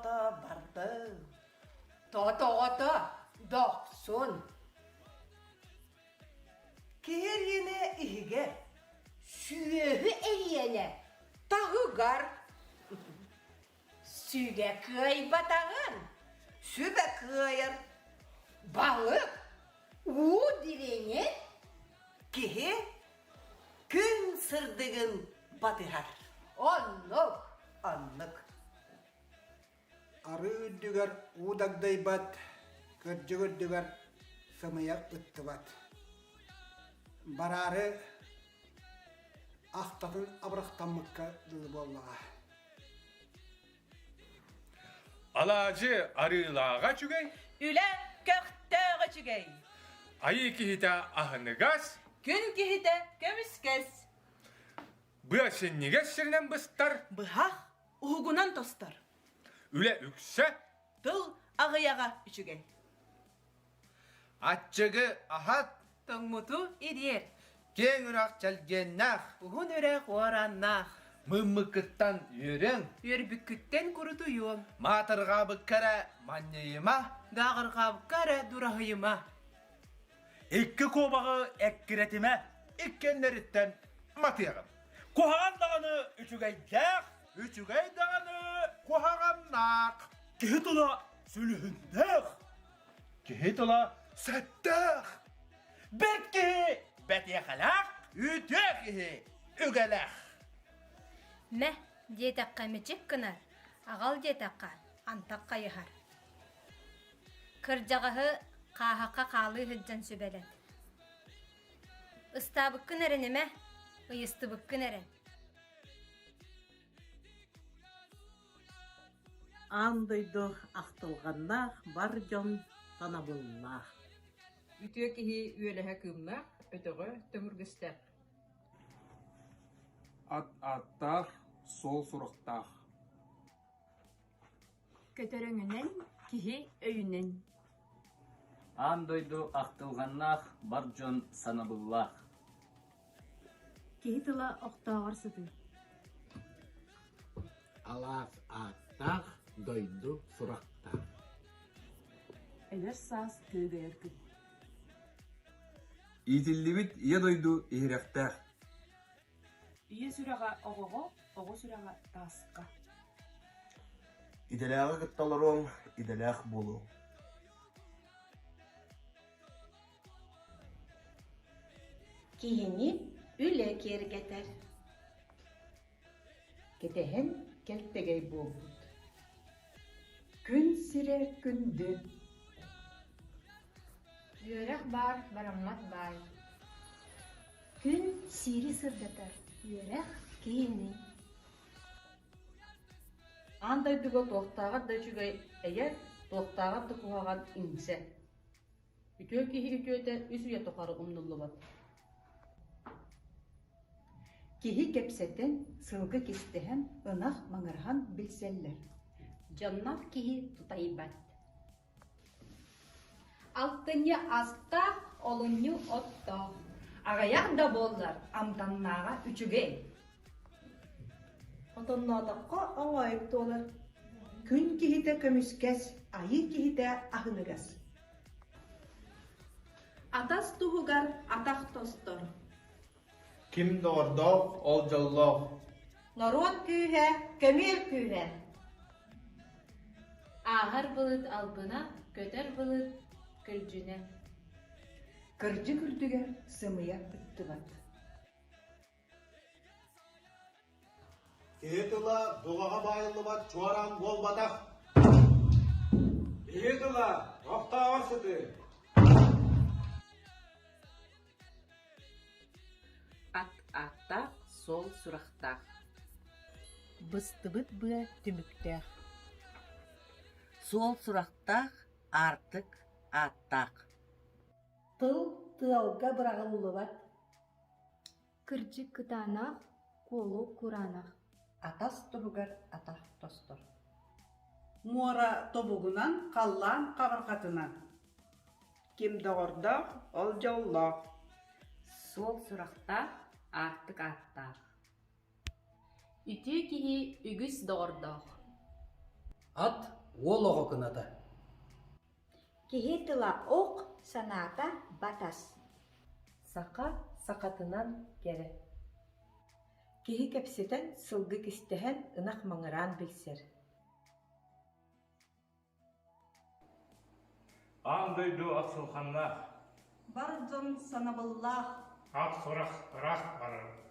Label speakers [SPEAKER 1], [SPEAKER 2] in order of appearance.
[SPEAKER 1] оҕото бардым.
[SPEAKER 2] Тот оҕото дохсун.
[SPEAKER 1] Киһи эриэнэ иһигэр.
[SPEAKER 2] Сүөһү эриэнэ таһыгар. Сүгэ кыайбатаҕын.
[SPEAKER 1] Сүбэ кыайар.
[SPEAKER 2] Балык уу дириҥин.
[SPEAKER 1] Киһи күн сырдыгын батыһар.
[SPEAKER 2] Оннук.
[SPEAKER 1] Оннук.
[SPEAKER 3] Арыы үрдүгэр уу дагдайбат, кырдьык үрдүгэр сымыйа ыттыбат. Бараары ахтатын абырахтаммыкка дылы буоллаҕа.
[SPEAKER 4] Алаадьы арыылааҕа үчүгэй.
[SPEAKER 5] Үлэ көхтөөх үчүгэй.
[SPEAKER 4] Айыы киһитэ аһыныгас.
[SPEAKER 5] Күн киһитэ көмүскэс.
[SPEAKER 4] Быа синньигэс сиринэн быстар.
[SPEAKER 5] Быһах уһугунан тостор.
[SPEAKER 4] Үлэ үксэ.
[SPEAKER 5] Тыл аҕыйаҕа үчүгэй.
[SPEAKER 6] Аччыгы аһат.
[SPEAKER 5] Тоҥмуту ириэр.
[SPEAKER 6] Киэҥ үрэх чэлгиэннээх.
[SPEAKER 5] Уһун үрэх уорааннаах.
[SPEAKER 6] Мыыммыккыттан үөрүөҥ.
[SPEAKER 5] Үөрбүккүттэн курутуйуоҥ.
[SPEAKER 6] Маатырҕаабыкка эрэ манньыйыма.
[SPEAKER 5] Дааҕырҕаабыкка эрэ дураһыйыма.
[SPEAKER 7] Икки куобаҕы эккирэтимэ.
[SPEAKER 6] Иккиэннэриттэн матыаҕым.
[SPEAKER 7] Куһаҕан даҕаны үчүгэйдээх,
[SPEAKER 6] үчүгэй даҕаны куһаҕаннаах.
[SPEAKER 7] Киһи тыла сүлүһүннээх.
[SPEAKER 6] Киһи тыла сэттээх.
[SPEAKER 7] Бэрт киһи бэтиэхэлээх,
[SPEAKER 6] үтүө киһи үгэлээх.
[SPEAKER 8] Мэ диэтэххэ мичик гынар, аҕал диэтэххэ антах хайыһар. Кырдьаҕаһы хааһахха хаалыы сылдьан сүбэлэт. Ыстаабыккын эрэнимэ, ыйыстыбыккын эрэн.
[SPEAKER 9] Аан дойду ахтылҕаннаах бар дьон танабыллаах.
[SPEAKER 10] Үтүө киһи үөлэһэ кыымнаах, өтөҕө төҥүргэстээх.
[SPEAKER 11] Ат ааттаах, суол сурахтаах.
[SPEAKER 12] Көтөрөҥүнэн, киһи өйүнэн.
[SPEAKER 13] Аан дойду ахтылҕаннаах бар дьон санабыллаах.
[SPEAKER 12] Киһи тыла охтооҕор сытыы.
[SPEAKER 14] Алаас ааттаах, дойду сурахтаах.
[SPEAKER 15] Эдэр саас күөгэйэр күн.
[SPEAKER 11] Иитиллибит Ийэ дойду иһирэхтээх.
[SPEAKER 15] Ийэ сүрэҕэ оҕоҕо, оҕо сүрэҕэ тааска.
[SPEAKER 16] Идэлээҕи кытта олоруоҥ, идэлээх буолуоҥ.
[SPEAKER 2] Киһини үлэ киэргэтэр.
[SPEAKER 17] Кэтэһэн кэлтэгэй буолбут. Күн сирэ күндү.
[SPEAKER 8] Үөрэх баар, бараммат баай. Күн сири сырдатар, үөрэх киһини.
[SPEAKER 10] Аан дойдуга туохтааҕар да үчүгэй эйэ, туохтааҕар да куһаҕан иҥсэ. Үтүө киһи үтүөтэ үс үйэ тухары умнуллубат.
[SPEAKER 17] Киһи кэпсэтэн, сылгы кистэһэн, ынах маҥырһан билсэллэр.
[SPEAKER 2] Дьонноох киһи тутайбат. Алтынньы астаах, олунньу оттоох.
[SPEAKER 18] Аҕыйах да буоллар, амтаннааҕа үчүгэй.
[SPEAKER 1] Отонноотоххо оҥоойук туолар. Күн киһитэ көмүскэс, айыы киһитэ аһыныгас.
[SPEAKER 5] Атас туһугар атах тостор.
[SPEAKER 6] Ким доҕордоох, ол дьоллоох.
[SPEAKER 2] Норуот күүһэ, көмүөл күүһэ.
[SPEAKER 12] Ааһар былыт албына, көтөр былыт көлдьүнэ.
[SPEAKER 17] Кырдьык үрдүгэр сымыйа ыттыбат.
[SPEAKER 3] Киһи тыла дуҕаҕа баайыллыбат чуораан буолбатах.
[SPEAKER 11] Киһи тыла охтооҕор сытыы.
[SPEAKER 10] Ат ааттаах, суол сурахтаах.
[SPEAKER 19] Быстыбыт быа түмүктээх.
[SPEAKER 20] Суол сурахтаах, аартык ааттаах.
[SPEAKER 21] Тыл тыалга быраҕыллыбат.
[SPEAKER 12] Кырдьык кытаанах, куолу кураанах.
[SPEAKER 17] Атас туһугар атах тостор.
[SPEAKER 22] Муора тобугунан, халлаан хабарҕатынан.
[SPEAKER 23] Ким доҕордоох, ол дьоллоох.
[SPEAKER 24] Суол сурахтаах, аартык ааттаах.
[SPEAKER 12] Үтүө киһи үгүс доҕордоох.
[SPEAKER 4] Ат уол оҕо кыната.
[SPEAKER 7] Киһи тыла ох, санаата батас.
[SPEAKER 9] Саха сахатынан кэрэ. Киһи кэпсэтэн, сылгы кистэһэн, ынах маҥыраан билсэр.
[SPEAKER 19] Аан дойду ахсылханнаах.
[SPEAKER 1] Бар дьон санабыллаах.
[SPEAKER 25] Ах сурах ыраах барар.